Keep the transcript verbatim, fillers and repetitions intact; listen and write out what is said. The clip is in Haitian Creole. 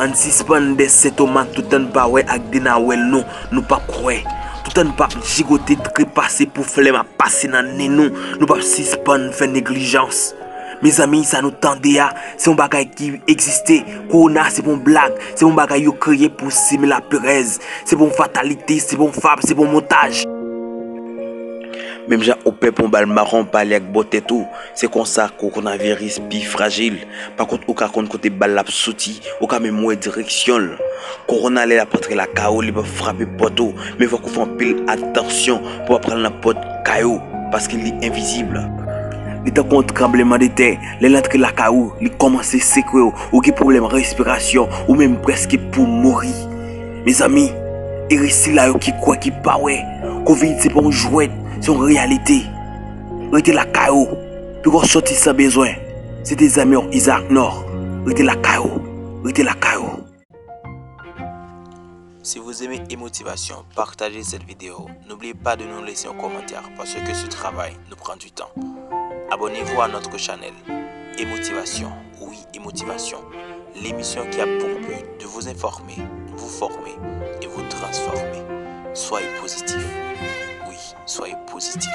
Ann sispann de sentomat toutan n pa wè ak de n a wè l nou, nou p ap kwè. Toutan n p ap jigote trepase pou flèm ap pase nan nen nou, nou p ap sispann fè neglijans. Mezanmi, sa nou tande a, se yon bagay ki egziste. Kowona, se pa yon blag, se pa yon bagay yo kreye pou simen laperèz. Se pa yon fatalite, se pa yon fab, se pa yon montaj. Menm jan ou pè pou yon bal mawon pa ale ak bò tèt ou, se konsa kowonaviris pi frajil. Pa kont ou ka konn kote bal la ap soti, ou ka menm wè direksyon l. Kowona lè l ap antre lakay ou, li p ap frape pòt ou, men fòk ou fè anpil atansyon pou w pa pran l nan pòt kay ou, paske li envizib. Li tankou yon tranblemanntè, lè l antre lakay ou, li kòmanse sekwe w, ou gen pwoblèm respirasyon, ou menm prèske pou mouri. Mezanmi, ere sila yo ki kwè ki pa wè, kovid se pa yon jwèt, se yon reyalite. Rete lakay ou, piko sòti san bezwen. Se te zanmi w Isaac Nord. Rete lakay ou, rete lakay ou. Si vous aimez Emotivation, partagez cette vidéo. N'oubliez pas de nous laisser un commentaire parce que ce travail nous prend du temps. Abonnez-vous à notre channel Emotivation. Oui, Emotivation. L'émission qui a pour but de vous informer, vous former et vous transformer. Soyez positif. Oui, soyez positif.